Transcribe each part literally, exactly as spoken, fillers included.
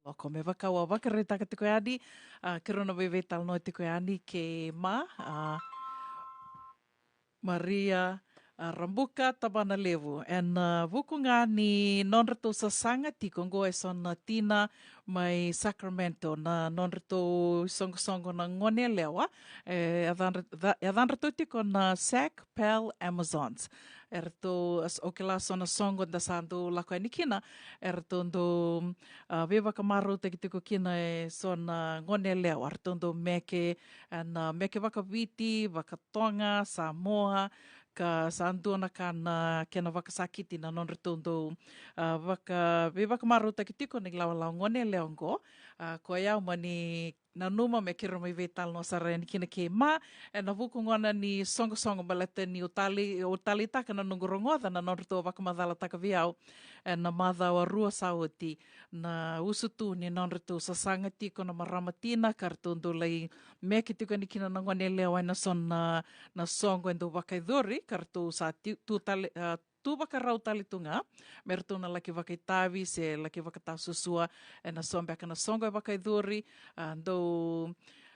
Loko me vaka au a vakaraitaka tiko yani, a, keirau na veiveitalanoa tiko yani kei Ma, a, Maria, a, Rabuka Tabanalevu. Ena, a, vuku ga ni nodratou sasaga tiko oqo e so na tina mai Sacramento, na nodratou soqosoqo na gone yalewa, e, yacadra-, ca-, yacadratou tiko na Sac Pal Amazons. Eratou, as-, au kila so na soqo da sa dau lako yani kina, eratou dau, a, veivakamarautaki tiko kina e so na gone yalewa, eratou dau meke, ena, a, meke vakaviti, vakatoga, Samoa, ka sa dua na ka na kena vakasakiti na nodratou dau, a, vaka, veivakamarautaki tiko na ilawalawa gone yalewa oqo, a, koya au mani nanuma me keirau mai veitalanoa sara yani kina kei Ma, ena vuku gona ni soqosoqo baleta niu talei, au taleitaka na noqu rogoca na nodratou vakamacalataka vei au, ena macawa rua sa oti, na usutu ni nodratou sasaga tiko na marama tina, ka ratou dau lai meke tiko yani kina na gone yalewa ena so na, na soqo e dau vakayacori, ka ratou sa ti-, tu tale, a, tu vakarau tale tu ga, me ratou na laki vakaitavi se laki vakatasusua ena so beka na soqo e vakayacori, a, dau,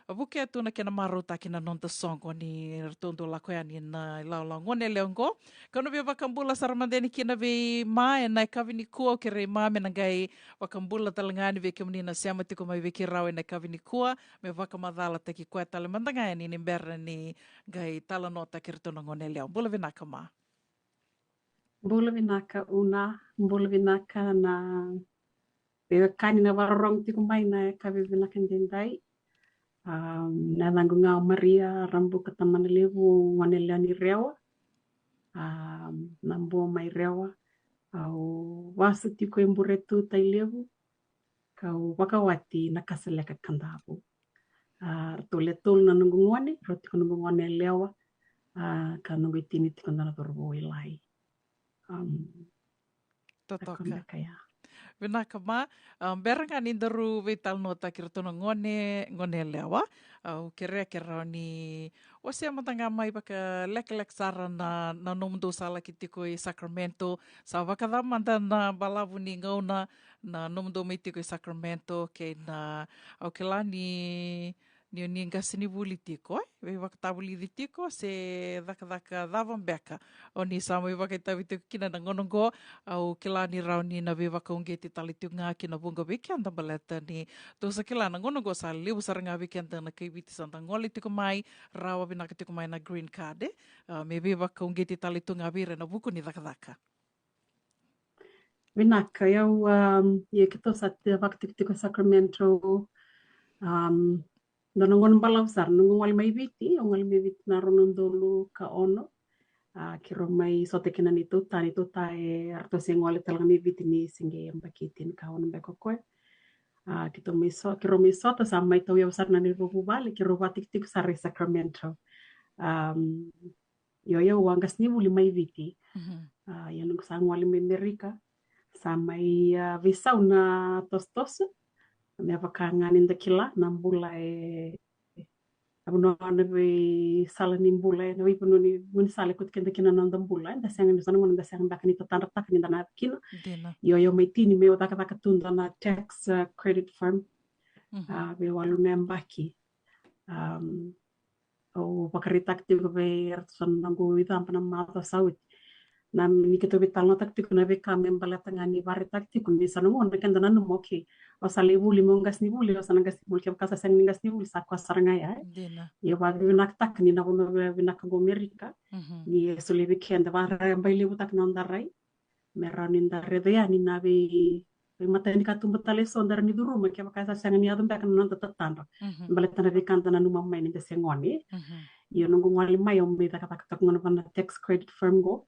a, vukea tu na kena marautaki na noda soqo ni ratou dau lako yani na ilawalawa gone yalewa oqo. Kau na via vakabula sara mada yani kina vei Ma ena yakavi nikua, au kerei Ma me na qai vakabula tale ga yani vei kemuni na sema tiko mai vei keirau ena yakavi nikua, me vakamacalataki koya tale mada ga yani ni bera ni qai talanoataki iratou na gone yalewa. Bula vinaka Ma. Bula vinaka Una, bula vinaka na veiwekani na vakarorogo tiko mai na yakavi vinaka edaidai. Am, na yacaqu ga o Maria Rabuka Tabanalevu, gone yalewa ni Rewa. Am, na bua mai Rewa. Au vasu tiko e Buretu, Tailevu. Kau vakawati Nakasaleka, Kadavu. A, ratou le tolu na noqu gone, rau tiko noqu gone yalewa, a, ka noqu itini tiko dua na cauravou e Lae. Am, Totoka. Vinaka Ma, a, bera ga ni daru veitalanoataki iratou na gone, gone yalewa, au kerea ke rawa ni wasea mada ga mai vakalekaleka sara na, na nomudou sa laki tiko i Sacramento, sa vakacava mada na balavu ni gauna na nomudou mai tiko i Sacramento, kei na, au kila ni, ni, ni qasenivuli tiko, e? Veivakatavulici tiko, se cakacaka cava beka o ni sa mai vakaitavi tiko kina na gauna oqo, au kila ni rawa ni na veivakauqeti tale tiko ga ki na vuqa vei keda baleta ni tou sa kila na gauna oqo sa levu sara ga vei keda na kai Viti sa da gole tiko mai, rawa vinaka tiko mai na green card, e? A, me veivakauqeti tale tu ga vei ira ena vuku ni cakacaka. Vinaka, ia, um, ia keitou sa tiko vakatikotiko e Sacramento, um, dua na gauna balavu sara, noqu gole mai Viti, au gole mai Viti na rua na udolu ka ono. A, keirau mai sota kina neitou ta, neitou ta e ratou se gole tale ga mai Viti ni se qai yabaki tinikaono beka o koya. A, keitou mai so-, keirau mai sota, sa mai tauyavu sara na neirau vuvale, keirau vakatikotiko sara e Sacramento. Um, Io, io, au a qasenivuli mai Viti. Mhm. A, ia noqu sa gole mai Amerika, sa mai, a, veisau na tosotoso. Me vaka ga ni da kila, na bula e, e vanua na veisala ni bula, e na veivanua ni, ni sala e kauti keda kina na noda bula, e da sega ni, sa na gauna da sega beka ni tatadrataka ni da na yaco kina. Dina. Io, io, mai tini meu cakacaka tu dua na tax, a, credit firm. Mhm. A, vei walu na yabaki. Um, au vakaraitaka tiko vei iratou so na noqu icaba na macawa sa oti. Na, ni keitou veitalanoataka tiko na veika me baleta ga ni vakaraitaka tiko ni sa na gauna keda nanuma, okay, au sa lai vuli meu qasenivuli, au sa na qasenivuli, kevaka sa sega ni qasenivuli, sa koya sara ga ya, e? Dina. Ia vakavinavinakataka ni na vanua vinaka qo Amerika, mhm, ni e solia vei keda, vakarabailevutaka na noda rai, me rawa ni da raica yani na vei, veimataqali katuba tale eso da rawa ni curuma kevaka sa sega ni yaco beka na noda tatadra. Mhm. Baleta na veika da nanuma mai ni da se gone. Mhm. Ia noqu gole mai au mai cakacaka toka gona vua na tax credit firm qo.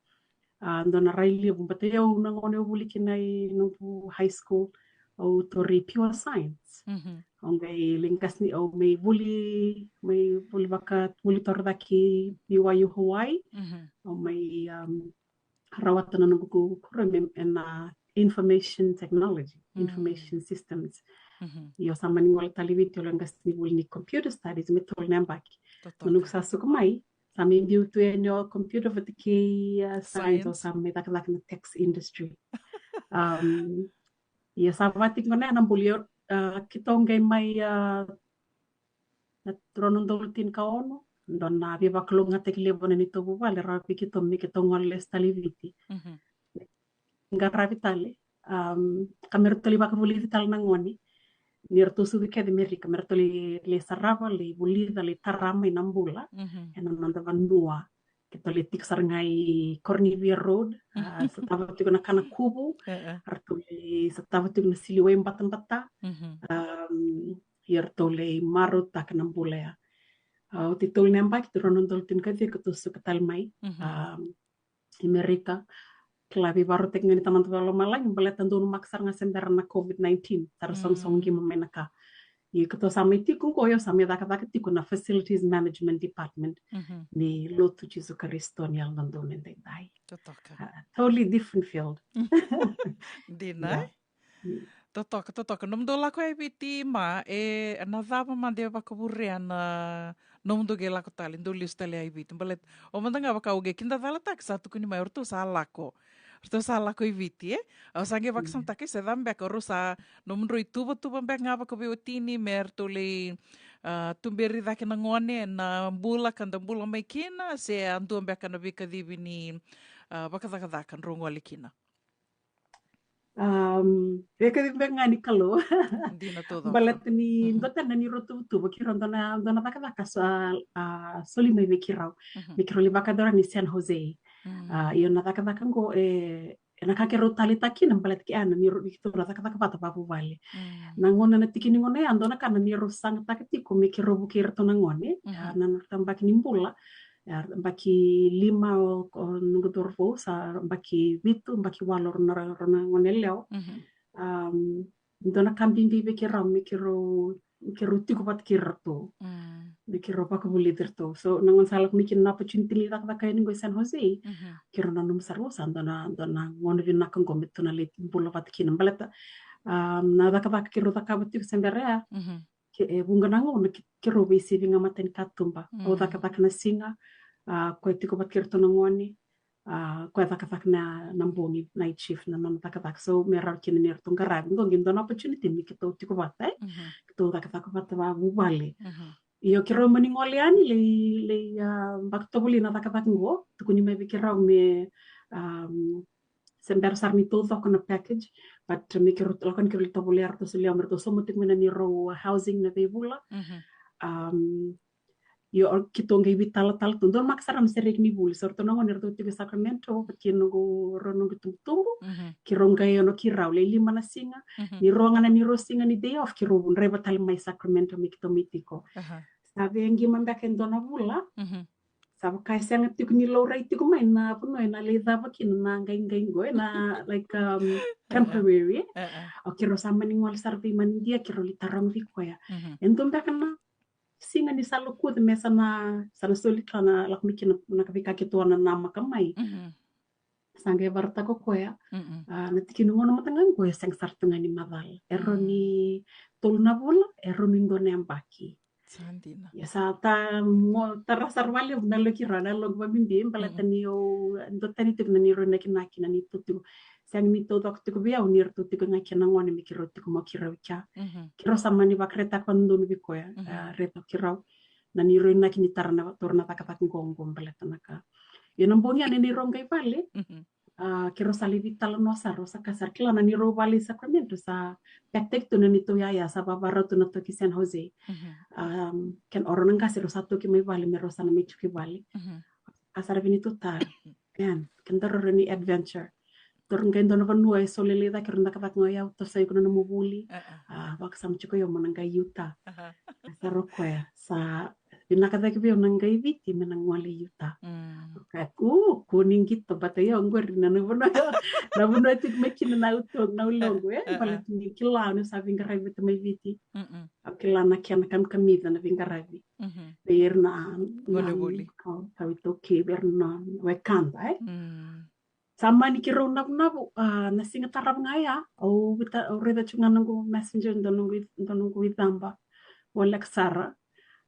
A, dua na rai levu, baleta au na gauna au vuli kina i noqu high school, au tauri pure science. Mhm. Au qai lai qaseni, au mai vuli, mai vuli vaka, vuli torocake i B Y U Hawaii. Mhm. Au mai, um, rawata na noqu ku-, kurami ena information technology, mm, information systems. Mhm. Io, sa mani gole tale i Viti, au lai qasenivuli ni computer studies me tolu na yabaki. Totoka. Na noqu sa suka mai, sa mai biu tu yani o computer vata kei, uh, science, science, au sa mai cakacaka na tax industry. Um, io, sa vakatiko gona na buli, au, ah, keitou qai mai, ah, na rua na udolu tinikaono, dua na veivakalougatataki levu na neitou vuvale, rawa vei keitou me keitou gole lesu tale i Viti. Mhm. Qaravi tale, um, ka me ratou lai vakavulici tale na gone. Ni ratou sucu kece Merika, me ratou lai, lai sarava, lai vulica, lai tara mai na bula. Mhm. Ena noda vanua. Keitou lai tiko sara ga i Cornevere Road, ah, sotava tiko na Kanakuvu, e, e, ratou lai sotava tiko na Siliwai Batabata. Mhm. Um, ia ratou lai marautaka na bula ya. Ah, oti tolu na yabaki, rua na udolu tinikaciwa keitou suka tale mai. Mhm. Um, i Merika, kila veivakarautaki ga ni Tamada Vakalomalagi, baleta donumaka sara ga se bera na COVID nineteen, sa ra sogosogo qima mai na ka. Ia keitou sa mai tiko qo, au sa mai cakacaka tiko na Facilities Management Department, mhm, ni Lotu Jisu Karisito ni Yalododonu Edaidai. Totoka. Ah, totally different field. Dina, ia, e? Mm. Totoka, totoka. Nomudou lako i Viti, ma, e, na cava mada e vakavurea na nomudou qai lako tale, dou lesu tale i Viti? Baleta o mada ga vaka au qai kidacalataka, sa tukuni mai o ratou sa lako. Ratou sa lako i Viti, e? Au sa qai vakasamataka, mm, se cava beka, o rau sa nomudrau ituvatuva beka ga vakaveiwatini me ratou lai, ah, tuberi cake na gone na bula ka da bula mai kina, se a dua beka na veikacivi ni, ah, vakacakacaka drau gole kina? Um, veikacivi beka ga ni Kalou. Dina taucoko. Baleta ni, mhm, dua tale na neirau tuvatuva, keirau dua na, dua na cakacaka sa, ah, soli mai vei keirau. Mhm. Me keirau lai vakayacora ni San Jose. Mm. Ah, io na cakacaka qo, e, ena ka keirau taleitaka kina, baleta ke, ah, na neirau, keitou na cakacaka vata vakavuvale. Mm. Na gauna, na tiki ni gauna ya, dua na ka na neirau sagataka tiko me keirau vukei iratou na gone. Mhm. Ah, na, na tabaki ni bula. Ia, baki lima o, o noqu cauravou, sa baki vitu, baki walu o rau na, rau na gone yalewa. Mhm. Um, dua na ka bibi vei keirau me keirau, keirau tiko vata kei iratou. Mm. Me keirau vakavulici iratou. So na gauna sa lako mai kina na opportunity ni cakacaka yani qo i San Jose, mhm, keirau nanuma sara, au sa dua na, dua na gauna vinaka qo me tou na lai bula vata kina. Baleta, um, na cakacaka keirau cakava tiko se bera ya, mhm, ke, e vuqa na gauna ke, keirau veisivi ga mata ni katuba. Mm. Au cakacaka na siga, ah, koya tiko vata kei iratou na gone, ah, koya cakacaka na, na bogi, night shift, na nona cakacaka. So me rawa kina ni ratou qaravi. Qo qai dua na opportunity ni keitou tiko vata, e? Mhm. Keitou cakacaka vata vakavuvale. Mhm. Io, keirau mani gole yani, lai, lai, ah, vakatovolei na cakacaka qo, tukuni mai vei keirau me, um, se bera sara ni taucoko na package, but me keirau lako yani keirau lai tovolea ratou, solia me ratou sauma tiko mai na neirau housing na veivula. Mhm. Um, io, o keitou qai veitalatala tu. Donumaka sara na sereki ni vuli. So ratou na gone ratou tiko i Sacramento, vata kei noqu, rau noqu itubutubu. Mhm. Keirau qai ono keirau, lai lima na siga. Mhm. Ni rua ga na neirau siga ni day off, keirau draiva tale mai Sacramento me keitou mai tiko. Aha. Sa via qima beka e dua na vula. Mhm. Sa vaka e sega tiko ni laurai tiko mai na vanua ena lai cava kina na qaiqai qo, ena, like, um, temporary. E, e. O keirau sa mani gole sara vei manidia, keirau lai taroga vei koya. Mhm. E dua beka na siga ni sa lokuca me sa na, sa na soli ka na lako mai kina na ka, veika keitou a nanamaka mai. Mhm. Sa qai vakaraitaka o koya. Mm-mm. Ah, na tiki ni gauna mada ga qo e sega sara tu ga ni macala. E rawa ni, mm, tolu na vula, e rawa ni dua na yabaki. Sa dina. Ia sa ta mo, tara sara vakalevu na lewe keirau, na lewe qo vakabibi, baleta, mm-mm, ni o, dua tani tiko na neirau inakinaki, na neitou tiko. Sega ni taucoko tiko vei au ni ratou tiko ga kei na gone me keirau tiko mai o keirau i kea. Mhm. Keirau sa mani vakaraitaka vakadodonu vei koya, mhm, ah, raica o keirau. Na neirau inaki ni tara na, taura na cakacaka qo, qo baleta na ka. Ia na bogi ya na neirau qai vale, mhm, ah, keirau sa lai veitalanoa sara, au sa kaya sara, kila na neirau vale i Sacramento sa packtake tu na neitou yaya, sa vavarau tu na toki San Jose. Mhm. Um, kena o rau na qase rau sa toki mai vale me rau sa na mai tiko i vale. Mhm. A sara vei neitou tara. Man, keda rau ni adventure. Tou qai dua na vanua e so lailai cake, rau na cakacaka ga o yau, toso iko na nomu vuli. Uh-uh. Ah, vakasama tiko o yau mo na qai Utah. Aha. Sa rau koya, sa vinaka cake vei au na qai Viti me na gole i Utah. Mm. Kaya, ku, ku ni qito, baleta o yau qori na, na vanua, na vanua e tiko mai kina na uto, na uloqu, e? Uh-uh. Baleta ni kila, niu sa veiqaravi vata mai Viti. Mm-mm. Au kila na kena kamikamica na veiqaravi. Mhm. Vei ira na, na, gone vuli. Kau, kau iTaukei, vei ira na wekada, e? Mm. Sa mani keirau navunavu, ah, na siga tarava ga ya, au vita, au raica tiko ga noqu messenger, dua noqu i-, dua noqu icaba, o Alexara,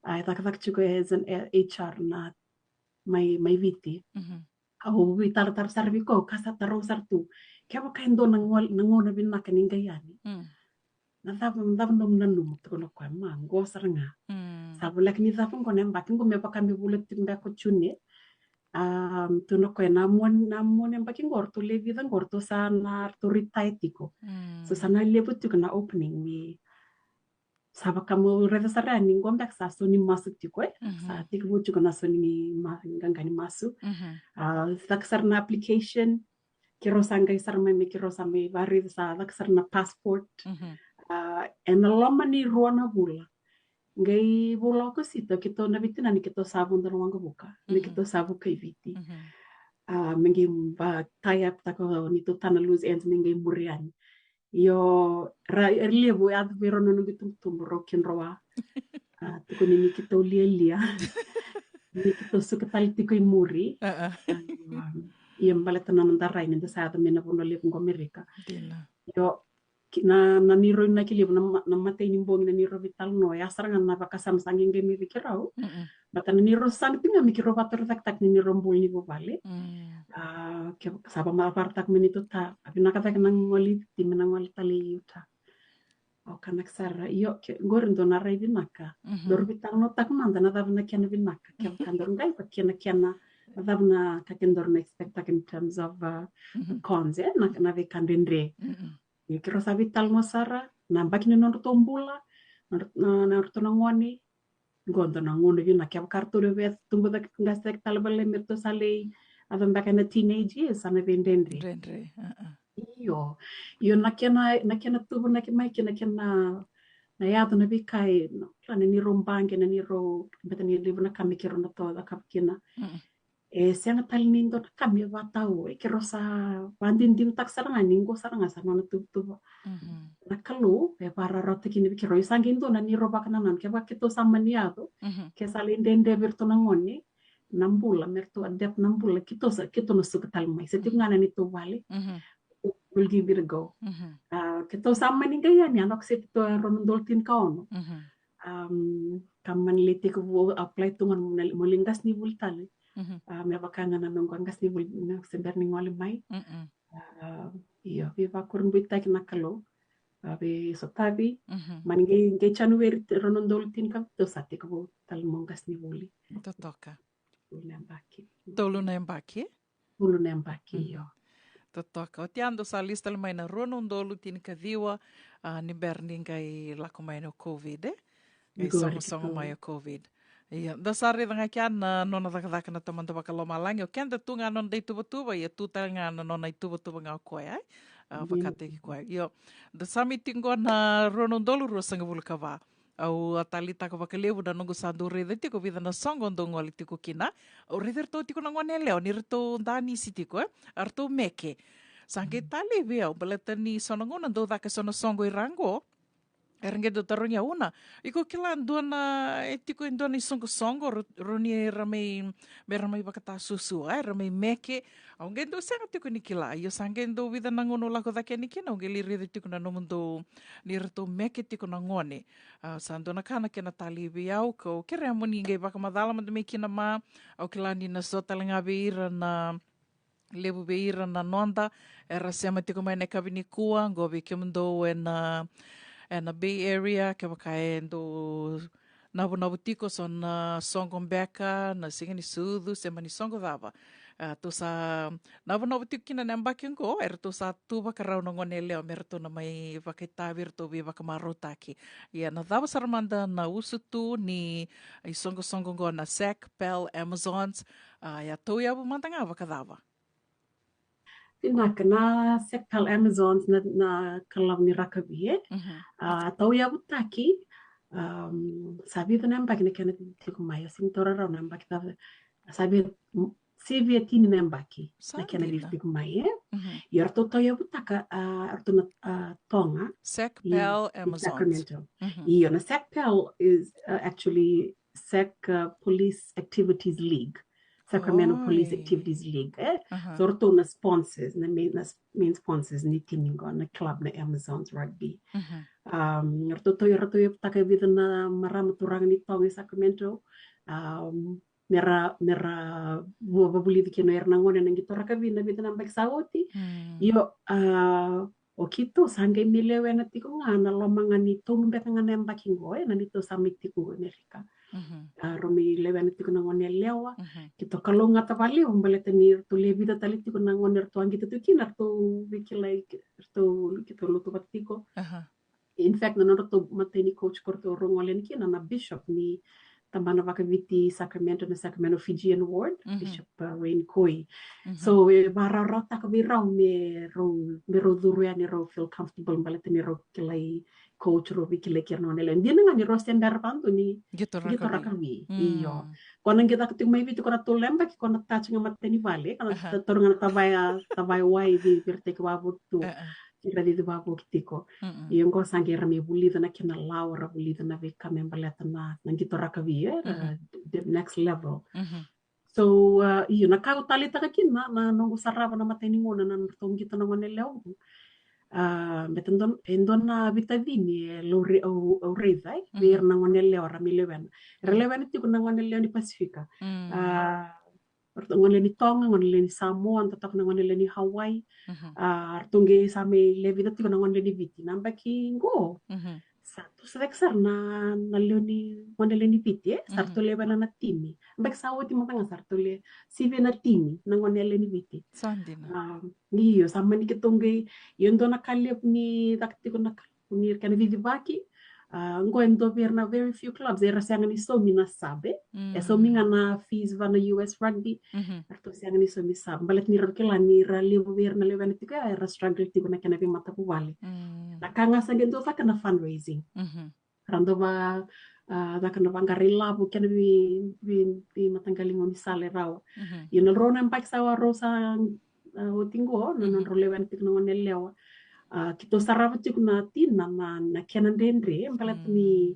ah, e cakacaka tiko as an, eh, H R na mai, mai Viti. Mhm. Au veitaratara sara vei koya, ka sa tarau sara tu. Kevaka e dua na gol-, na gauna vinaka ni qai yani. Mm. na cava, na cava nomu nanuma? Tukuna o koya, ma, qo sara ga. Mm. Sa voleka ni cava qo na yabaki qo, me vaka me vula tiko beka o June. Um, tukuna o koya, na mua, na mua na yabaki qo, ratou lewe vica qo, ratou sa na, ratou retire tiko. Mm. So sa na levu tiko na opening ni, sa vaka mo raica sara yani qo beka sa so ni masu tiko, e. Mhm. Sa tekivu tiko na so ni ma-, qaqa ni masu. Mhm. Ah, caka sara na application, keirau sa qai sara mai me keirau sa mai varaica, sa caka sara na passport. Mhm. Ah, ena loma ni rua na vula, qai vula o Okosita, keitou na veitinani keitou sa vodo na waqavuka, me, mhm, keitou sa vuka i Viti. Mhm. Ah, me qai va tie up taka o neitou ta na loose ends, me qai muri yani. Io, ra, e levu, e yaco vei rau na noqu itubutubu, rau kidroa. Ah, tukuni ni keitou lialia. Ni keitou suka tale tiko i muri. Ah, ah. Ah, io, baleta na noda rai ni da sa yaco mai na vanua levu qo Amerika. Dina. Io, ki-, na, na neirau inaki levu, na ma-, na imatai ni bogi na neirau veitalanoa, ya sara ga na vakasama sa qai qai mai vei keirau. Mm-mm. Baleta na neirau saga tiko ga me keirau vakatorocaketaka na neirau bula ni vuvale. Mm. Ah, ke sa vakamarautaka mai neitou ta, a vinaka cake na gole i Viti me na gole tale i Utah. Au kaya, vinaka sara. Io, ke, qori dua na rai vinaka. Mhm. Daru veitalanoataka mada na cava na kena vinaka. Kevaka daru qai vaka kina, kena, na cava na ka kedaru na expecttaka in terms of, uh, mhm, cons, e, na, na veika dredre. Mm-mm. Io, keirau sa veitalanoa sara, na yabaki ni nodratou bula, na, na, na nodratou na gone, qo dua na gauna vinaka, kevaka ratou na via tubu cake, qase cake tale vale me ratou sa lai yaco beka ena teenage years, sa na veidredre. Dredre, ah, ah. Io, io, na kena, na kena tubu, na ke-, mai kina na kena, na yaco na veika e, na, na neirau baqe, na neirau, baleta ni levu na ka me keirau na toka cakava kina. Mm-mm. E sega tale ni dua na ka me vakatau, e keirau sa vakadinadinataka sara ga ni qo sara ga sa nona tuvatuva. Mhm. Na Kalou e vakarautaki kina vei keirau. Ia sa qai dua na neirau vakanananu, kevaka keitou sa mani yaco, mhm, ke sa lai dredre vei iratou na gone na bula, me ratou adapt na bula, keitou sa, keitou na suka tale mai. Se tiko ga na neitou vale. Mhm. We'll give it a go. Mhm. Ah, keitou sa mani qai yani, a lako se tiko e rua na udolu tinikaono. Mhm. Um, ka mani lai tekivu apply tu ga mo na, mo lai qasenivuli tale. Mhm. Ah, me vaka ga na noqu a qasenivuli, na se bera ni gole mai. Mm-mm. Ah, io, veivakurabuitaki na Kalou. Ah, veisotavi. Mhm. Mani qai, qai January te-, rua na udolu tinikavitu, sa tekivu tale mo qasenivuli. Totoka. Tolu na yabaki. Tolu na yabaki? Tolu na yabaki, mm, io. Totoka. Oti ya dou sa lesu tale mai na rua na udolu tinikaciwa, ah, ni bera ni qai lako mai na COVID, e? Qori, sogosogo mai o COVID. Io, da sa raica ga kea na nona cakacaka na Tamada Vakalomalagi, o keda tu ga na noda ituvatuva, ia tu tale ga na nona ituvatuva ga o koya, e? Ah, dina. Vakataki koya. Io, da sa mai tiko na rua na udolu ruasagavulu ka va. Au a taleitaka vakalevu na noqu sa dau raica tiko vica na soqo dou gole tiko kina. Au raica iratou tiko na gone yalewa ni ratou danisi tiko, e? A ratou meke. Sa qai, mm, talei vei au, baleta ni so na gauna dau caka so na soqo i ra qo. Era qai dau tarogi au, Una, iko kila dua na, e tiko e dua na isoqosoqo, ro-, rawa ni ra mai, me ra mai vakatasuasua, e, ra mai meke. Au qai dau sega tiko ni kila. Io, sa qai dau vica na gauna au lako cake yani kina, au qai lai raica tiko na nomudou, ni ratou meke tiko na gone. Ah, sa dua na ka na kena talei vei au, kau kerea mo ni qai vakamacala mada mai kina, ma au kila ni na so tale ga vei ira na, levu vei ira na noda era sema tiko mai na yakavi nikua, qo vei kemudou ena, ena Bay Area, kevaka e dou navunavu tiko so na soqo beka, na Siga ni Sucu, se mani soqo cava. Ah, tou sa navunavu tiko kina na yabaki qo, eratou sa tu vakarau na gone yalewa me ratou na mai vakaitavi, ratou veivakamarautaki. Ia na cava sara mada na usutu ni isoqosoqo qo na Sac Pal Amazons, ah, e a tauyavu mada ga vakacava? Vinaka, na Sac Pal Amazons na, na kalou ni rakavi, e? Mhm. Ah, tauyavutaki, um, sa vica na yabaki na kena tiko mai, au sega ni taura rawa na yabaki, sa, sa vica, m-, sivia tini na yabaki na kena, sa dina, tiko mai, e? Mhm. Ia ratou tauyavutaka, ah, ratou na, ah, Toga. Sac Pal Amazons. Sacramento. Mhm. Io, na Sac Pal is, uh, actually Sac, uh, Police Activities League. Sacramento Police Activities League, e? Aha. So ratou na sponsors, na main, na s-, main sponsors ni timi qo, na club na Amazons Rugby. Mhm. Um, ratou, ratou tauyavutaka e vica na marama turaga ni Toga e Sacramento. Um, me ra, me ra vakavulici kina o ira na gone na qito rakavi na vica na yabaki sa oti. Mm. Io, ah, O keitou sa qai mai lewena tiko ga na loma ga ni tolu beka ga na yabaki qo, e, na neitou sa mai tiko qo i Merika. Mhm. A, rau mai lewena tiko na gone yalewa. Mhm. Keitou kalougata vakalevu baleta ni ratou le vica tale tiko na gone ratou a qito tiko kina, ratou veikilai, ratou, keitou lotu vata tiko. Aha. In fact, na nodratou matai ni coach ko ratou rau gole yani kina na bishop ni tabana vakaviti Sacramento, na Sacramento Fijian Ward, mhm, Bishop, uh, Wayne Coyne. Mhm. So e vakarawarawataka vei rau me rau, me rau curu yani, rau feel comfortable baleta ni rau kilai coach, rau veikilai kei ira na gone yalewa. Dina ga ni rau se bera vakadua ni qito rakavi. Qito rakavi. Mm. Io. Ko na qai caka tiko mai Viti ko na tolu na yabaki, ko na touch ga matai ni vale, ko na, aha, ta-, taura ga na tavaya, tavaya wai, vei, vei ira tiko vavotu. Uh-uh. Ira cici vavoki tiko. Mm-mm. Ia qo sa qai ra mai vulica na kena lawa, ra vulica na veika me baleta na, na qito rakavi, e, ra, mhm, the next level. Mhm. So, uh, io, na ka au taleitaka kina na, na noqu sarava na matai ni gauna na nodratou qito na gone yalewa qo. Uh, baleta dua, e dua na veitacini e lauri au, au raica, e, vei ira na gone yalewa ra mai lewena. Era lewena tiko na gone yalewa ni Pasifika. Mm. Uh, ratou gone ni Toga, gone ni Samoa, na totoka na gone ni Hawaii. Mhm. A, ratou qai sa mai le vica tiko na gone ni Viti. Na yabaki qo, mhm, sa toso cake sara na, na lewe ni gone ni Viti, e? Sa, mhm, ratou lewena na timi. Yabaki sa oti mada ga sa ratou le sivia na timi na gone ni Viti. Sa dina. A, io, sa mani keitou qai, io, dua na ka levu ni caka tiko na ka ni kena cicivaki. A, qo e dua vei ira na very few clubs era sega ni saumi na sub, e. Mm. E saumi ga na fees va na U S rugby. Mhm. Eratou sega ni saumi sub. Baleta ni ra kila ni ra levu vei ira na lewena tiko ya, era struggle tiko na kena veimatavuvale. Mm. Na ka ga sa qai dua caka na fundraising. Mhm. Ra dau va, a, caka na vaqara ilavo kei na vei, vei, veimataqali gaunisala e rawa. Mhm. Ia na rua na yabaki sa rau sa, a, oti qo, na, mhm, nodrau lewena tiko na gone yalewa. A, keitou sarava tiko na tina na, na kena dredre, baleta ni,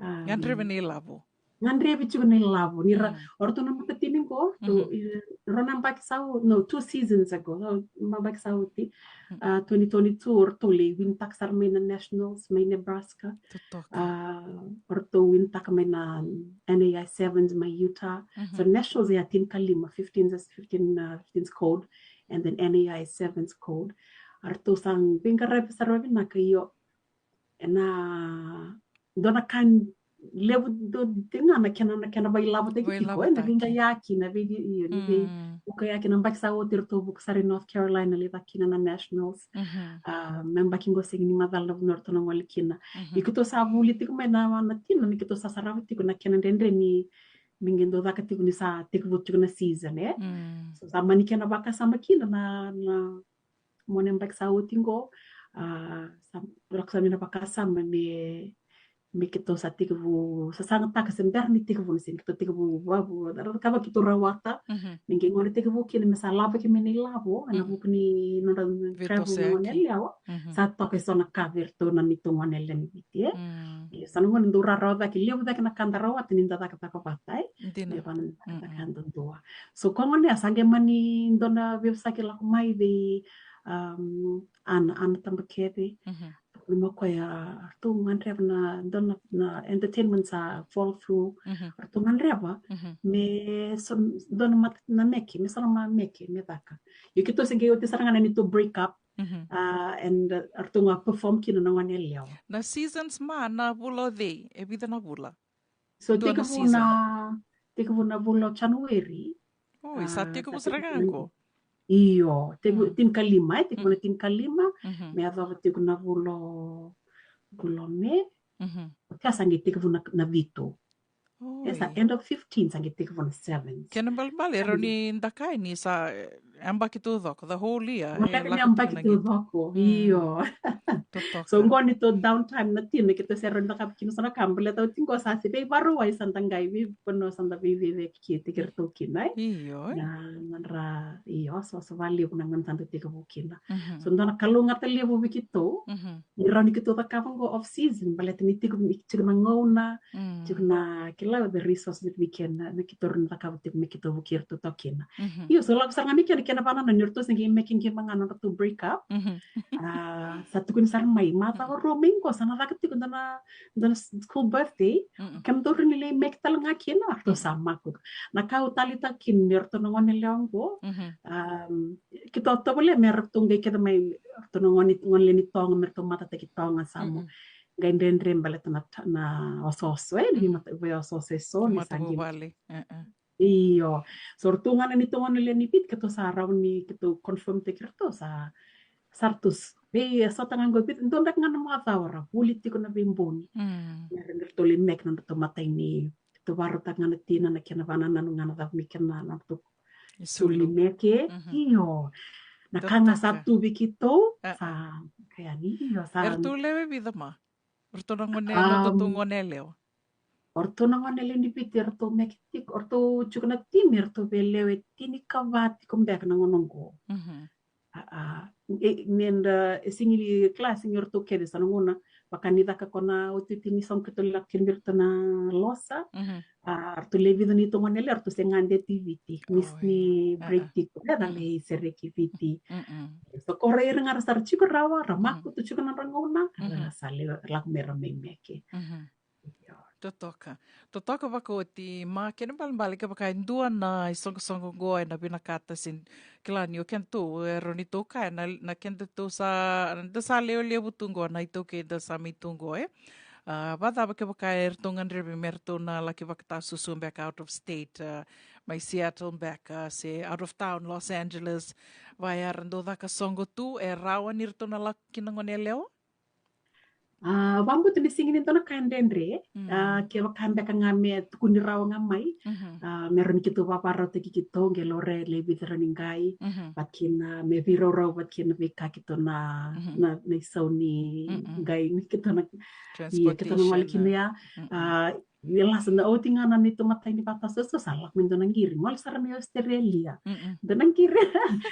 mm, a, gadrevi na ilavo. Gadrevi tiko na ilavo. Ni ra, mm, o ratou na matatimi qo, ratou, mm, e, rua na yabaki sa o-, no, two seasons ago, rua na yabaki sa oti, mm, a, twenty twenty-two, o ratou le wintaka sara mai na Nationals, mai Nebraska. Totoka. A, o ratou wintaka mai na N A I Sevens mai Utah. Mhm. So Nationals e a tinikalima, fifteens, fifteen, uh, fifteens code, and then N A I Sevens code. A ratou sa veiqaravi sara vavinaka, io. Ena dua na ka levu dua tiko ga na kena, na kena vailavotaki tiko, e, na veidayaki, na vei, io, na vei, mm, vukayaki. Na yabaki sa oti ratou vuka sara i North Carolina, lai caka kina na Nationals. Mhm. A, na yabaki qo sega ni macala na vanua ratou na gole kina. Mhm. Ia keitou sa vuli tiko mai na, na tina ni keitou sa sarava tiko na kena dredre ni, ni qai dau caka tiko ni sa tekivu tiko na season, e. Mm. So sa mani kena vakasama kina na, na, mo na yabaki sa oti qo, a, sa, lako sa mai na vakasama me, me keitou sa tekivu, sa sagataka se bera ni tekivu na season, keitou tekivu vavu, ra cakava keitou rawata, mhm, ni qai gole tekivu kina me sa lavaki mai na ilavo, ena, mhm, vuku ni nodra travel na gone yalewa, mhm, sa toka eso na ka vei iratou na neitou gone yalewa ni Viti, e. Mm. Ia sa na gone dau rawarawa cake, levu cake na ka da rawata ni da cakacaka vata, e. Dina. Levu na ka, mm-mm, da dua. So ko gone ya sa qai mani dua na veivosaki lako mai vei, um, Ana, Ana Tabakece. Mhm. Ni mo koya, ratou gadreva na, dua na, na entertainment sa fall through. Mhm. Ratou gadreva, mhm, me so, dua na mat-, na meke, me so na ma meke me caka. Io keitou se qai oti sara ga na neitou break up. Mhm. A, and, uh, ratou ga perform kina na gone yalewa. Na seasons ma na vula o cei, e vica na vula? So tekivu na, tekivu na vula o January. Oi, sa, a, tekivu sara ga qo. Io, tekivu, mm, tinikalima, e, tekivu na, mm, tinikalima, mhm, me yacova tiko na vula o, vula o Me. Mhm. Oti ya sa qai tekivu na, na vitu. Oi. E sa end of fifteen, sa qai tekivu na seven. Kena ibalebale, e rawa ni dakai ni sa, e, yabaki taucoko, the whole year. Mo, e, lako ni yabaki taucoko, mm, io. Totoka. So qo neitou downtime na tina, keitou se rawa ni cakava kina so na ka, baleta oti qo sa se veivakarau, sa da qai veivanua sa da veiveiveikitaki iratou kina, e. Io, e. Na, na nodra, io, so, so vakalevu na gauna sa da tekivu kina. Mhm. So dua na kalougata levu vei keitou. Mhm. Ni rawa ni keitou cakava qo off season, baleta ni tiko, ni tiko na gauna, mm, tiko na, kila, the resources that we can, na, na keitou rawa ni cakava tiko me keitou vukei iratou toka kina. Mhm. Io, so lako sara ga mai kina, kena vanua ni ratou se qai meke qai maka nodratou break up. A, sa tukuni sara mai, macawa rua mai qo sa na caka tiko dua na, dua na school birthday. Kemudou rawa ni lai meke tale ga kina, ratou sa makutu. Na ka au taleitaka kina ni ratou na gone lewa qo. Keitou tovolea me ratou qai kece mai, ratou na gone, gone lewe ni Toga, me ratou matataki Toga, sa mo qai dredre baleta na, na osooso, e, ni mata, vei osooso e so ni sa qai. Io. So ratou ga na neitou gone lewe ni Viti, keitou sa rawa ni keitou confirm taki ratou sa, sa ratou vei, e sota ga qo e Viti, dua beka ga na macawa ra vuli tiko na veibogi. Era, ratou lai meke nodratou matai ni, keitou varautaka ga na tina, na kena vanananu ga na cava me kena, na nodratou sulu ni meke. Io. Na ka ga sa tu vei keitou, sa, kaya ni, io, sa. Eratou lewe vica ma? Oratou na gone, na tatou gone yalewa. Oratou na gone lewe ni Viti, oratou meke tiko, oratou tiko na timi, oratou vei lewe tinikava tiko beka na gauna oqo. A, a, e, ni da, e sega ni kila, sega ni oratou kece, sa na gauna vaka ni caka ko na otioti ni sogo keitou lako kina vei iratou na Losa. A, oratou lewe vica neitou gone yalewa, oratou se gade tu i Viti. Ni, ni break tiko, era lai sereki Viti. So ko ira ga ra sa ra tiko rawa, ra makutu tiko na nodra gauna, ra sa lewe, lako me ra mai meke. Totoka. Totoka vakaoti, ma kena ibalebale kevaka e dua na isoqosoqo oqo ena vinakata, se kila ni o kedatou, e rawa ni tou kaya na, na kedatou sa, da sa lewe levu tu oqo, na iTaukei da sa mai tu oqo, e. A, vakacava kevaka eratou gadrevi me ratou na laki vakatasusu beka out of state, a, mai Seattle beka, se out of town, Los Angeles, vaya ra dau caka soqo tu, e rawa ni ratou na lako kina gone yalewa? A, vakabauta ni sega ni dua na ka e dredre, a, kevaka beka ga me tukuni rawa ga mai, a, me rawa ni keitou vakavakarautaki keitou, qai laurai e lewe vica rawa ni qai, vata kina me veiraurau vata kina veika keitou na, na, na isau ni qai, ni keitou na, ia, keitou na gole kina ya. A, ia lasa na oti ga na neitou matai ni vakatasosoi, sa lako mai dua na qiri, gole sara mai Australia. Dua na qiri.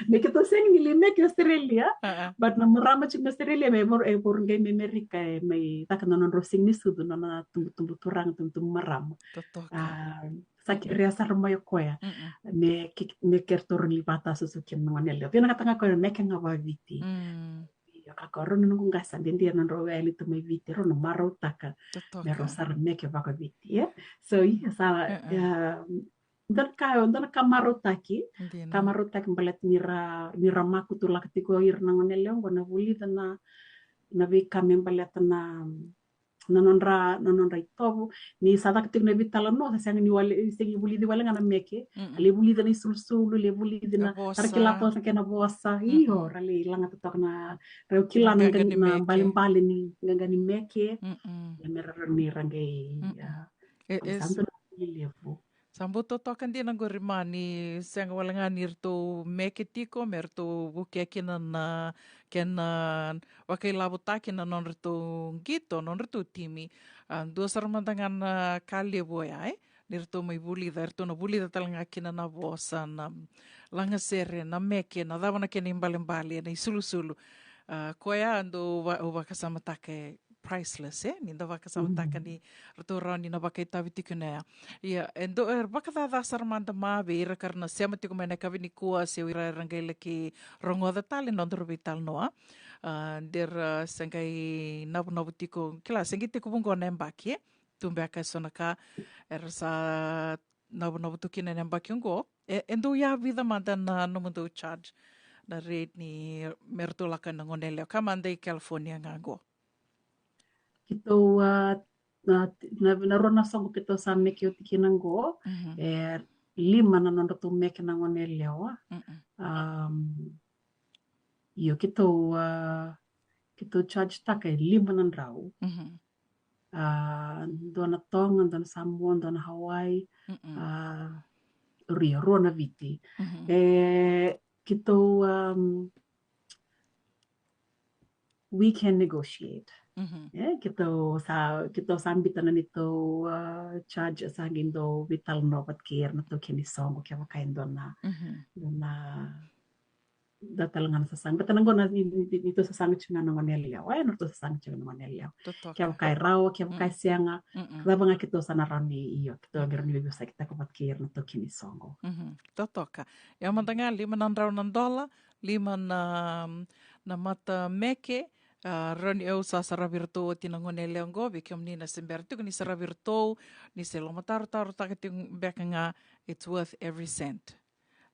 Me keitou sega ni lai meke Australia, but na marama tiko mai Australia, me voro, e voro qai mai Amerika, e mai caka na nodrau siga ni sucu, na nona tubutubu turaga, tubutubu marama. Totoka. A, sa kerea sara mai o koya. Me ke, me keitou rawa ni vakatasosoi kina na gone yalewa. Vinakata ga koya me meke ga vakaviti. Ia, ka ko rau na noqu qase, dede na nodrau yali tu mai Viti, rau na marautaka me rau sara meke vakaviti, e. So ia sa, ia, dua na ka, dua na ka marautaki, ka marautaki baleta ni ra, ni ra makutu lako tiko ira na gone yalewa oqo na vulica na, na veika me baleta na, na nodra, na nodra itovo. Ni sa caka tiko na veitalanoa, sa sega ni wale, sega ni vulici wale ga na meke. A lai vulica na isulusulu, lai vulici na, sa ra kila toka na kena vosa. Io, ra lai lagata toka na, ra kila na qaqa ni meke, balebale ni qaqa ni meke. Ia me ra rawa ni ra qai, ia, e, e sa dua na vuli levu. Sa bau totoka dina qori, ma ni sega wale ga ni ratou meke tiko me ratou vukea kina na kena vakailavotaki na nodratou qito, nodratou timi. A, dua sara mada ga na ka levu oya, e, ni ratou mai vulica, eratou na vulica tale ga kina na vosa, na lagasere, na meke, na cava na kena ibalebale, na isulusulu. A, koya dau va, au vakasamataka e priceless, e? Ni da vakasamataka ni ratou rawa ni na vakaitavi tiko na ya. Ia, e dau, e vakacaca sara mada ma vei ira ka ra na sema tiko mai na yakavi nikua, se o ira era qai laki rogoca tale na nodaru veitalanoa. A, de ra se qai navunavu tiko, kila, se qai tekivu oqo na yabaki, e? Tu beka e so na ka era sa navunavu tu kina na yabaki oqo. E, e dau yavica mada na nomudou charge, na rate ni me ratou lako na gone yalewa, ka mada i California ga oqo? Keitou, a, na, na, na rua na soqo keitou sa meke oti kina oqo, e lima na nodratou meke na gone yalewa. Am, io, keitou, a, keitou charge taka e lima na drau. A, dua na Toga, dua na Samoa, dua na Hawaii, a, rua, rua na Viti. E, keitou, um, we can negotiate. E, keitou sa, keitou sa bita na neitou, a, charge, sa qai dau veitalanoa vata kei ira na taukei ni soqo kevaka e dua na, dua na dua tale ga na sasaga. Baleta na gauna ni, ni, ni, ni tou sasaga tiko ga na gone yalewa, e, na tou sasaga tiko ga na gone yalewa. Totoka. Kevaka e rawa, kevaka e sega, cava ga keitou sa na rawa ni, io, keitou qai rawa ni veivosakitaka vata kei ira na taukei ni soqo. Mhm. Totoka. Ia mada ga lima na drau na dola, lima na, na mata meke, a, rawa ni au sa saravi iratou oti na gone yalewa qo, vei kemuni na se bera tiko ni saravi iratou, ni se lomatarotarotaka tiko beka ga, it's worth every cent.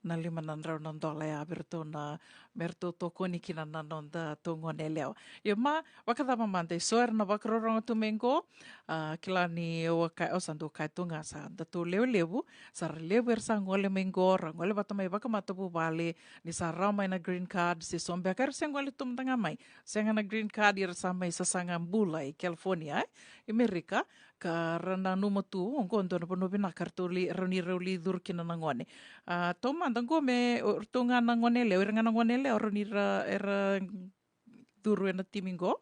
Na lima na drau na dola ya vei iratou na, me ratou tokoni kina na noda tou gone yalewa. Ia ma, vakacava mada, e so era na vakarorogo tu mai qo, a, kila ni au a kaya, au sa dau kaya tu ga sa datou lewe levu, sa ra levu era sa gole mai qo, ra gole vata mai vakamatavuvale, ni sa rawa mai na green card, se so beka era se gole tu mada ga mai. Sega na green card, era sa mai sasaga bula i California, e, i Merika, ka ra nanuma tu, oqo dua na vanua vinaka ratou li, rawa ni rau li curu kina na gone. A, taumada qo me, o, ratou ga na gone yalewa, o ira ga na gone yalewa, rawa ni ra, era curu ena timi qo?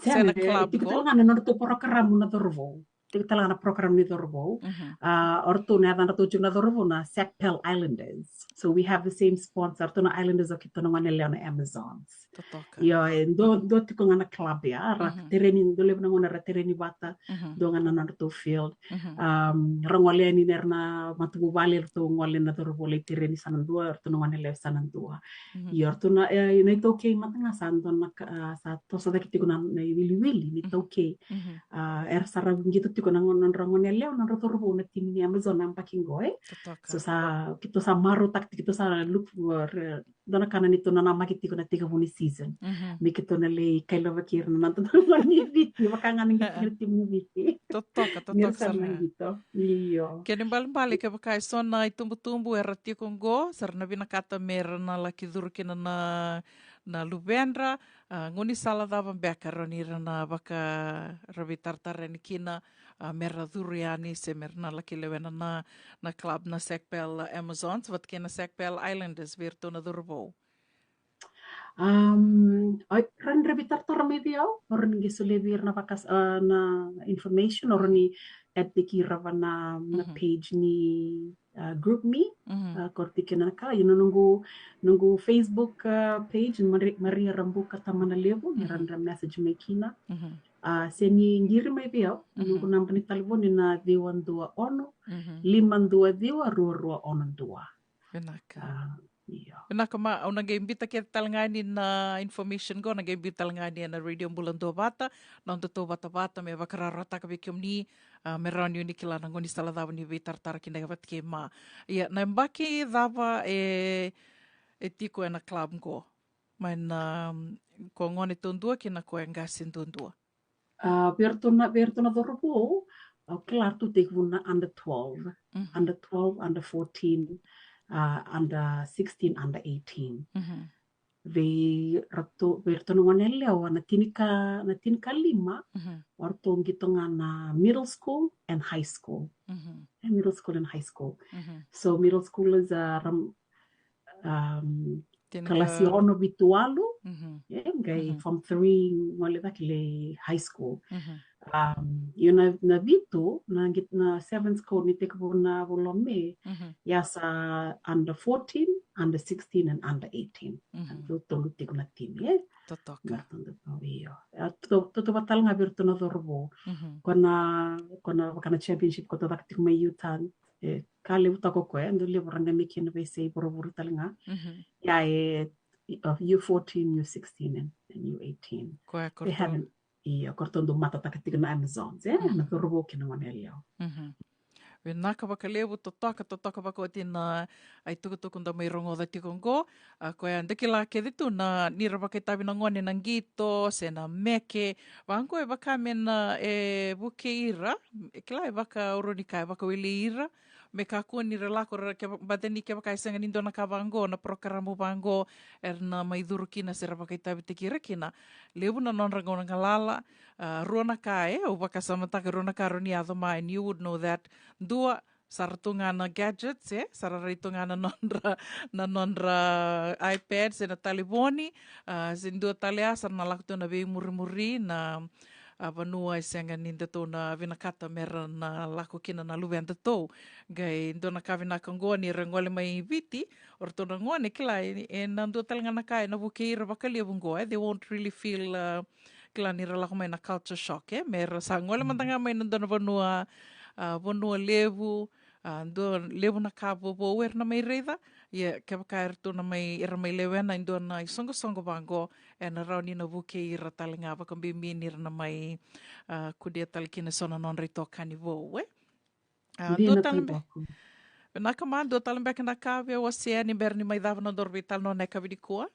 Se na club qo? Tiko tale ga na nodratou porokaramu na cauravou. Tiko tale ga na porokaramu ni cauravou. Mhm. A, o ratou na yacadratou tiko na cauravou na Sackpelle Islanders. So we have the same sponsor. Ratou na Islanders, o keitou na gone yalewa na Amazons. Totoka. Io, e, dua, dua tiko ga na club ya, ra tereni, dua levu na gauna ra tereni vata, dua ga na nodratou field. Mhm. Um, ra gole yani na, era na matavuvale, ratou gole na cauravou lai tereni sa na dua, ratou na gone yalewa sa na dua. Mhm. Io, ratou na, e, na iTaukei mada ga sa dua na ka, a, sa toso cake tiko na, na iwiliwili ni iTaukei. Mhm. A, era sa ra qito tiko na gone, nodra gone yalewa, nodra cauravou na timi ni Amazon na yabaki qo, e. Totoka. So sa, keitou sa marautaka tiko, keitou sa look for, e, dua na ka na neitou nanamaki tiko na tekivu ni season. Mhm. Me keitou na lai kailavaki ira na noda gone ni Viti, vaka ga na qito ni timi ni Viti. Totoka, totoka sara ga. Io. Kena ibalebale kevaka e so na itubutubu era tiko qo, sa ra na vinakata me ra na laki curu kina na, na luvedra, a, gaunisala cava beka rawa ni ra na vaka, ra veitaratara yani kina, a, me ra curu yani se me ra na laki lewena na, na club na Sackpelle Amazons vata kei na Sackpelle Islanders vei iratou na cauravou. Um, o, rawa ni ra veitaratara mai vei au, o rawa ni qai solia vei ira na vaka, a, na information, o rawa ni add-taki ira va na, na page ni, a, GroupMe, a, ko ra tiko kina na ka, io na noqu, noqu Facebook, a, page, Mari-, Maria Rabuka Tamanalevu, ni rawa ni ra message mai kina. Mhm. A, se ni qiri mai vei au, noqu naba ni talevoni na ciwa dua ono, lima dua ciwa, rua rua ono dua. Vinaka. A, io. Vinaka ma, au na qai biuta kece tale ga yani na information qo, na qai biuta tale ga yani ena Radio Bula Duavata, na nodatou vatavata me vakarautaka vei kemuni, a, me rawa ni o ni kila na gaunisala cava ni veitaratara kina vata kei ma. Ia, na yabaki cava e, e tiko ena club qo? Mai na, mm, ko gone duadua kei na ko e qase duadua. A, vei iratou na, vei iratou na cauravou, au kila ratou tekivu na under twelve, under twelve, under fourteen, a, under sixteen, under eighteen. Mhm. Vei iratou, vei iratou na gone yalewa, na tinika, na tinikalima, o ratou qito ga na middle school and high school. Mhm. E, middle school and high school. Mhm. So middle school is a ram-, um, kalasi ono, vitu, walu, e, qai form three gole cake lai high school. Mhm. Um, io na, na vitu, na qi-, na seventh code ni tekivu na vula o Me, ia sa under fourteen, under sixteen, and under eighteen. Mhm. Ratou tolu tiko na timi, e. Totoka. Na tolu tiko, io. E, to-, totovata tale ga vei iratou na cauravou. Mhm. Ko na, ko na vaka na championship ko taucoko tiko mai Utah, e, ka levu toka o koya, e dau levu ra qai mai kina veiyasai vuravura tale ga. Mhm. Ia e, e, U fourteen, U sixteen, and, and U eighteen. Koya ko ratou. Io, ko ratou dau matataka tiko na Amazons, e, na cauravou kei na gone yalewa. Mhm. Vinaka vakalevu, totoka, totoka vakaoti na itukutuku da mai rogoca tiko qo. A, koya da kila kece tu na, ni ra vakaitavi na gone na qito se na meke. Vaqo e vaka me na, e, vukei ira, e kila e vaka au rawa ni kaya, e vakawelei ira. Me kakua ni ra lako ra, keva-, baleta ni kevaka e sega ni dua na ka vaqo, na porokaramu vaqo, era na mai curu kina se ra vakaitavitaki ira kina. Levu na nodra gauna galala, a, rua na ka, e, au vakasamataka rua na ka rawa ni yaco mai, and you would know that. Dua, sa ra tu ga na gadgets, e, sa ra rai tu ga na nodra, na nodra iPad se na talevoni, a, se dua tale a, sa ra na lako tu na veimurimuri, na, a vanua e sega ni datou na vinakata me ra na lako kina na luvedatou. Qai dua na ka vinaka oqo ni ra gole mai Viti, o ratou na gone kila e, e na dua tale ga na ka e na vukei ira vakalevu oqo, e, they won't really feel, uh, kila ni ra lako mai na culture shock, e, me ra sa gole mada ga mai na dua na vanua, uh, vanua levu, a, dua levu na ka vovou era na mai raica. Ia kevaka era tu na mai, era mai lewena e dua na isoqosoqo vaqo, e na rawa ni na vukei ira tale ga vakabibi ni ra na mai, a, kudia tale kina so na nodra itokani vou, e. A, dina dua tale be-, vinaka ma, dua tale beka na ka via wasea ni bera ni mai cava na nodaru veitalanoa na yakavi nikua.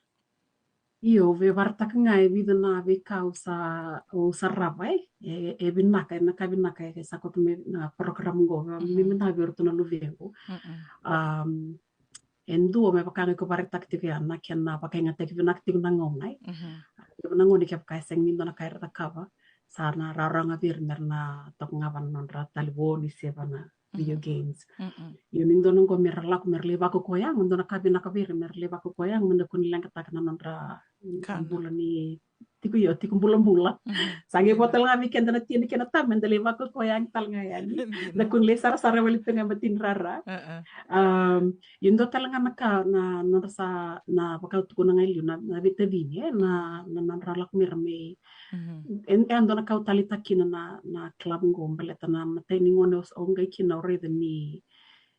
Io, via vakaraitaka ga e vica na veika au sa, au sa rava, e, e, e vinaka, e na ka vinaka e sa koto mai na program oqo, via, me vinaka vei iratou na luvequ. Um, e dua me vaka ga iko vakaraitaka tiko ya na kena vakayagataki vinaka tiko na gauna, e. Levu na gauna kevaka e sega ni dua na ka era cakava, sa na rawarawa ga vei ira me ra na toka ga va na nodra talevoni se va na video games. Io, ni dua na qo me ra lako me ra lai vakakoya, me dua na ka vinaka vei ira me ra lai vakakoya, me da kua ni leqataka na nodra bula ni tiko, io, tiko bulabula. Sa qai vo tale ga vei keda na tina kei na tama me da lai vakakoya tale ga yani. Da kua ni lai sarasara vale tu ga e batini rara. Um, io, dua tale ga na ka na nodra sa na vakatukuna ga e liu na, na veitacini, e, na, na nodra lako me ra mai E, e dua na ka au taleitaka kina na, na club qo, baleta na matai ni gone au, au qai kina au raica ni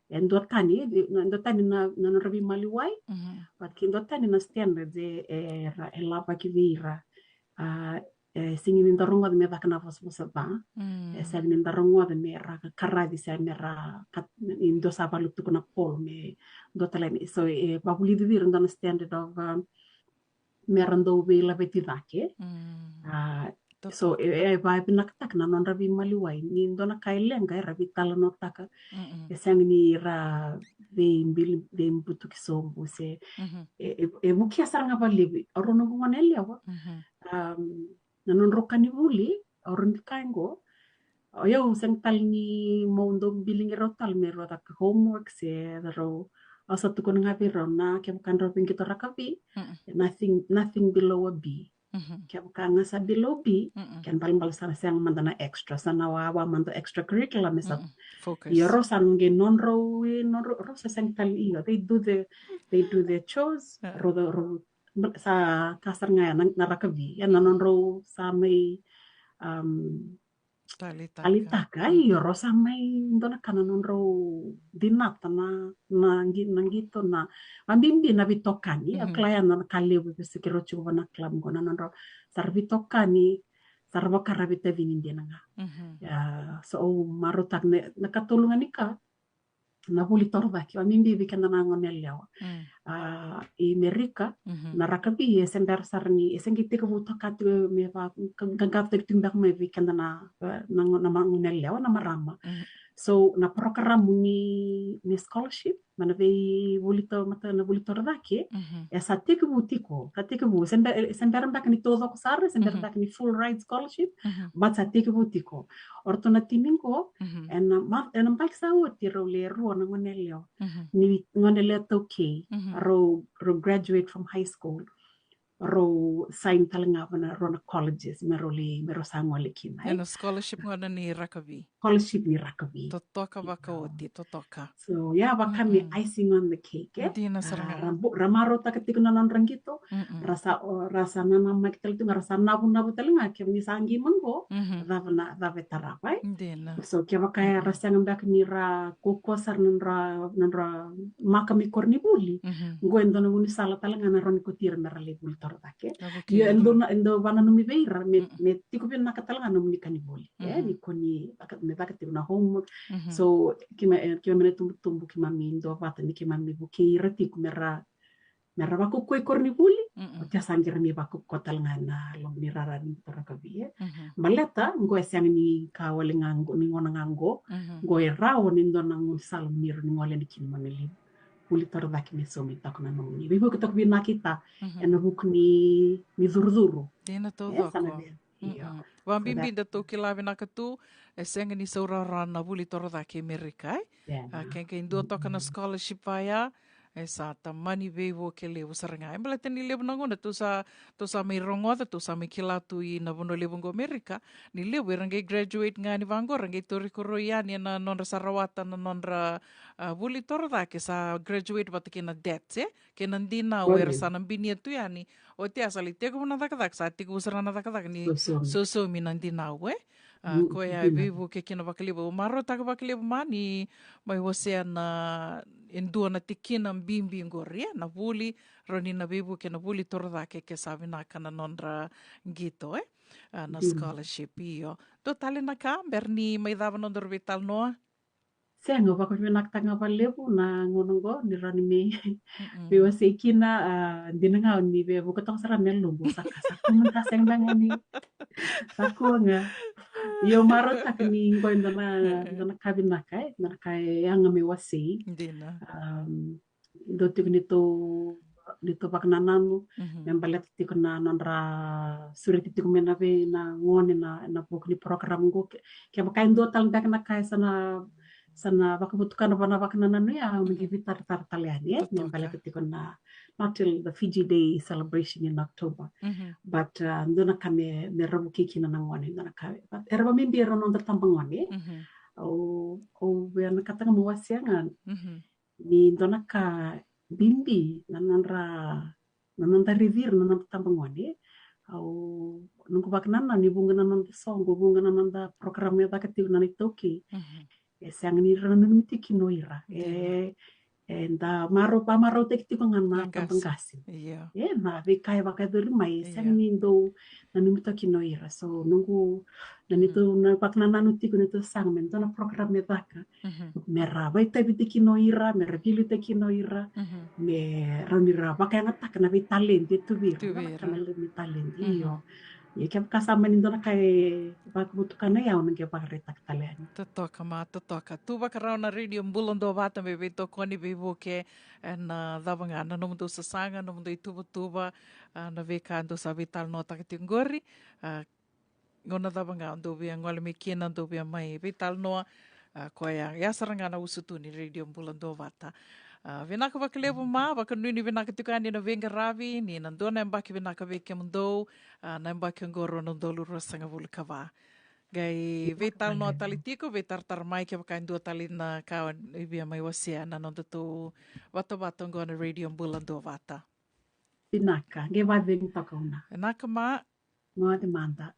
e dua tani, e dua tani na, na nodra veimaliwai, but ke dua tani na standards e, e, ra, e lavaki vei ira. A, e sega ni da rogoca me caka na vosavosa ca, e sega ni da rogoca me ra karavi se me ra ka-, ni dua sa valutuku na polo me dua tale ni. So, e vavulici vei ira dua na standard of, um, me ra dau veilaveti cake. A, so e, e vavinakataka na nodra veimaliwai, ni dua na ka e leqa era veitalanoataka. E sega ni ra veibili, veibutuki sobu se, e, e, e vukea sara ga valevu. Au rau noqu gone yalewa. Um, na nodrau ka ni vuli, au rau ni ka qo, o yau sega tale ni meu dau biligi rau tale me rau caka homework se rau, au sa tukuna ga vei rau na kevaka drau veiqito rakavi, nothing, nothing below a B. Kevaka ga sa below B, kena balebale sa na sega mada na extra, sa na wawa mada extracurricular me sa. Io, rau sa qai nodrau, e, nodrau, rau sa sega tale, io, they do the, they do their chores, rau, rau, sa ka sara ga ya na, na rakavi, ya na nodrau sa mai, um, taleitaka. Taleitaka, io, rau sa mai dua na ka na nodrau dinata na, na qi-, na qito na, vabibi na veitokani, au kila ya na ka levu e vesuki rau tiko va na club qo na nodrau, sa ra veitokani, sa ra vaka ra veitacini dina ga. Ya, so au marautaka na, na katolu ga ni ka, na vuli torocake, vabibi vei keda na gone yalewa. A, i Merika, na rakavi e se bera sara ni, e se qai tekivu toka tiko me va, qa-, qaqavotaki tiko beka mai vei keda na, na, na ma-, gone yalewa, na marama. So, na porokaramu ni, ni scholarship, mai na veivuli to-, mata na vuli torocake, e sa tekivu tiko, sa tekivu, se be-, se bera beka ni taucoko sara, se bera beka ni full ride scholarship, but sa tekivu tiko. O ratou na timi qo, ena ma-, ena yabaki sa oti rau le rua na gone yalewa. Ni gone yalewa taukei, rau, rau graduate from high school. Rau sign tale ga va na rua na colleges, me rau le, me rau sa gole kina, e. Ena scholarship gona ni rakavi. Scholarship ni rakavi. Totoka vakaoti, totoka. So, ya vaka me icing on the cake, e. Dina sara ga. Ra bu-, ra marautaka tiko na nodra qito, ra sa, o, ra sa nanamaki tale tu ga, ra sa navunavu tale ga, kevaka ni sa qai mai qo, cava na, cava e tarava, e. Dina. So, kevaka era sega beka ni ra kaukaua sara na nodra, nodra maka mai koronivuli, qo e dua na gaunisala tale ga na rawa ni kauti ira me ra lai vuli torocake. Io, e dua na, e dua vananumi vei ira, me, me tiko vinaka tale ga nomuni ka ni vuli. E, ni ko ni, caka, me caka tiko na homework. So, keimami, e, keimami na tubutubu, keimami duavata ni keimami vukei ira tiko me ra, me ra vakaukauwa i koronivuli, oti ya sa qai ra mai vakaukauwa tale ga ena loma ni rara ni torocake, e. Baleta, qo e sega ni ka wale ga qo, ni gauna ga qo, qo e rawa ni dua na gaunisala mo ni rawa ni gole yani kina mo ni lai vuli torocake me saumi toka na nomuni. Veivuke toka vinaka i ta, ena vuku ni, ni curucuru. Dina taucoko. Io. Vabibi datou kila vinaka tu, e sega ni sau rawarawa na vuli torocake i Merika, e. A, ke qai dua toka na scholarship vaya, E sa tamani veivuke levu sara ga. E baleta ni levu na gauna tou sa, tou sa mai rogoca, tou sa mai kila tu i na vanua levu qo Amerika, ni levu era qai graduate ga ni vaqo, era qai tauri koroi yani ena nodra sa rawata na nodra, a, vuli torocake, sa graduate vata kei na debt, e? Kei na dinau era sa na binia tu yani. Oti ya sa lai tekivu na cakacaka, sa tekivu sara na cakacaka ni sosomi na dinau, e? A, koya e veivuke kina vakalevu. Au marautaka vakalevu ma ni mai wasea na e dua na tikina bibi qori, e, na vuli, rawa ni na veivuke na vuli torocake ke sa vinaka na nodra qito, e? A, na scholarship, io. Dua tale na ka, bera ni mai cava nodaru veitalanoa? Sega, au vakavinavinakataka ga vakalevu na gauna oqo ni rawa ni me, me wasei kina, a, dina ga ni veivuke toka sara me lubu, sa ka sa kua ga, sega beka ni sa kua ga. Io, marautaka ni qo e dua na, dua na ka vinaka, e, dua na ka e yaga me wasei. Dina. Am, dua tiko ni tou, ni tou vakanananu me baleta tiko na nodra sureti tiko mai na vei na gone na, na vuku ni program qo. Ke, kevaka e dua tale beka na ka e sa na, sa na vakavotukana vua na vakanananu ya, au na qai veitaratara tale yani, e, me baleta tiko na, not till the Fiji Day celebration in October. But, a, dua na ka me, me ravuki kina na gone, dua na ka, but era vamibi era noda tabagone. Au, au vinakata ga me wasea ga ni dua na ka bibi na nodra, na noda raici ira na noda tabagone. Au, noqu vakanananu ni vuqa na noda soqo, vuqa na noda program e caka tiko na neitou kei. E sega ni ra nanumi tiko kina o ira. E, e da marau, vakamarautaki tiko ga na tabaqase. E na veika e vakayacori mai, e sega ni dau nanumi toka kina o ira. So noqu, na neitou na vakanananu tiko, neitou saga me dua na program e caka me ra vakaitavitaki kina o ira, me ra veiliutaki kina o ira, me rawa ni ra vakayagataka na veitaledi e tu vei ira. Na ka na levu ni taledi, io. Ia kevaka sa mani dua na ka e vakavotukana, ia au na qai vakaraitaka tale yani. Totoka ma, totoka. Tu vakarau na Radio Bula Duavata me veitokoni, veivuke ena, a, cava ga na nomudou sasaga, nomudou ituvatuva, a, na veika dou sa veitalanoataka tiko qori. A, gauna cava ga dou via gole mai kina, dou via mai veitalanoa, a, koya ya sara ga na usutu ni Radio Bula Duavata. A, vinaka vakalevu ma, vakanuinui vinaka tiko yani na veiqaravi, ni na dua na yabaki vinaka vei kemudou, a, na yabaki oqo rua na udolu ruasagavulu ka va. Qai veitalanoa tale tiko, veitaratara mai kevaka e dua tale na ka e via mai wasea na nodatou vatavata oqo na Radio Bula Duavata. Vinaka, qai vacegu toka una. Vinaka ma. Moce mada.